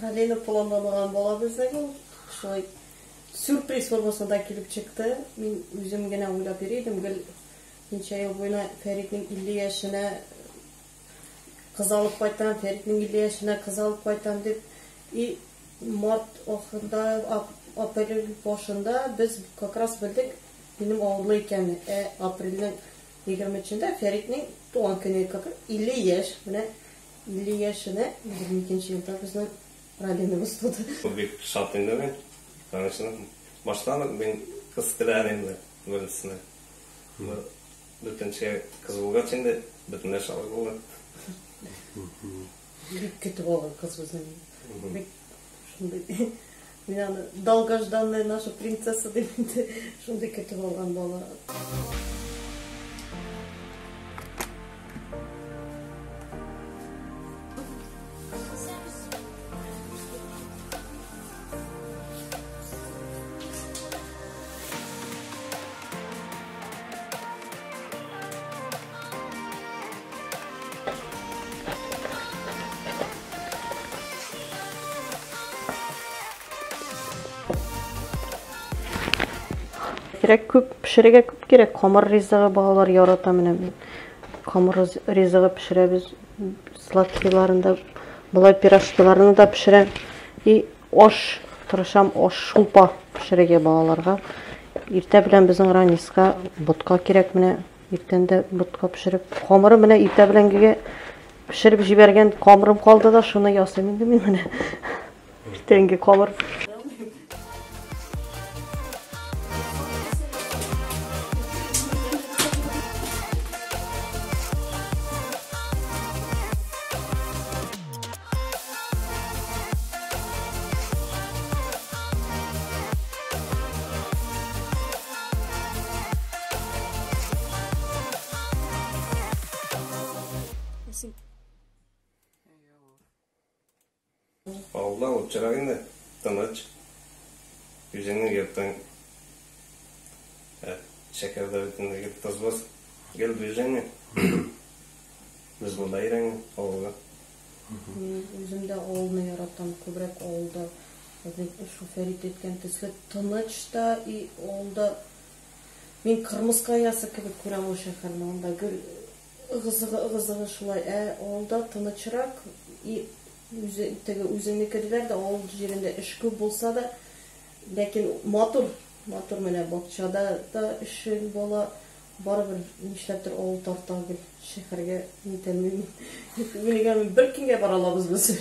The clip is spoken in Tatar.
Ралина планламаган бала безнең ул. Шулай сюрприз формасында килеп чыкты. Мин үзем генә уйлап йөри идем, гел ничә ел буена Фәритнең 50 яшенә кыз алып кайтам, Фәритнең 50 яшенә кыз алып кайтам дип. И март ахырында, апрель башында без как раз белдек минем авырлы икәнне. Ә апрельнең 23-ндә Фәритнең туган көне как 50 яшь. Менә 50 яшенә 22 елда безнең Ралиныбыз туды. Бик шат инде мин. Конечно, баштан ук мин кыз теләдем инде беренчесенә. Дүртенче кыз булгач инде бөтенләй шат булды. Бик көтеп алган кыз безнең. Бик шундый. Мин аны долгожданная наша принцесса дип инде шундый көтеп алган бала. Кирәк күп, пешерергә күп кирәк. Камыр ризыгы балалар ярата менә. Камыр ризыгы пешерәбез. Сладкийларын да, болай пирожкиларны да пешерәм. И аш, тырышам аш шулпа пешерергә балаларга. Иртә белән безнең Раниска ботка кирәк менә. Иртән дә ботка пешереп, камыры менә иртә беләнгегә пешереп җибәргән камырым калды да, шуны ясыйм инде мин менә. Иртәнге камыр. Авылда лучшерак инде, тыныч. Үзеңнең йортың. Шәкәрдә бит инде гел тыз-быз, гел движение. Без монда өйрәнгән авылга. Мин үзем дә авылны яратам, күбрәк авылда. Шул Фәрит әйткән төсле тыныч та и авылда мин кырмыска оясы кебек күрәм ул шәһәрне. Анда гел ыгы-зыгы, ыгы-зыгы шулай. Ә авылда тынычрак и үзе теге үзеңнеке диләр дә, авыл җирендә эш күп булса да, ләкин матур, матур менә бакчада да эшең була. Барыбер нишләптер авыл тарта гел шәһәргә нитәлмим. Бер көнгә бара алабыз без.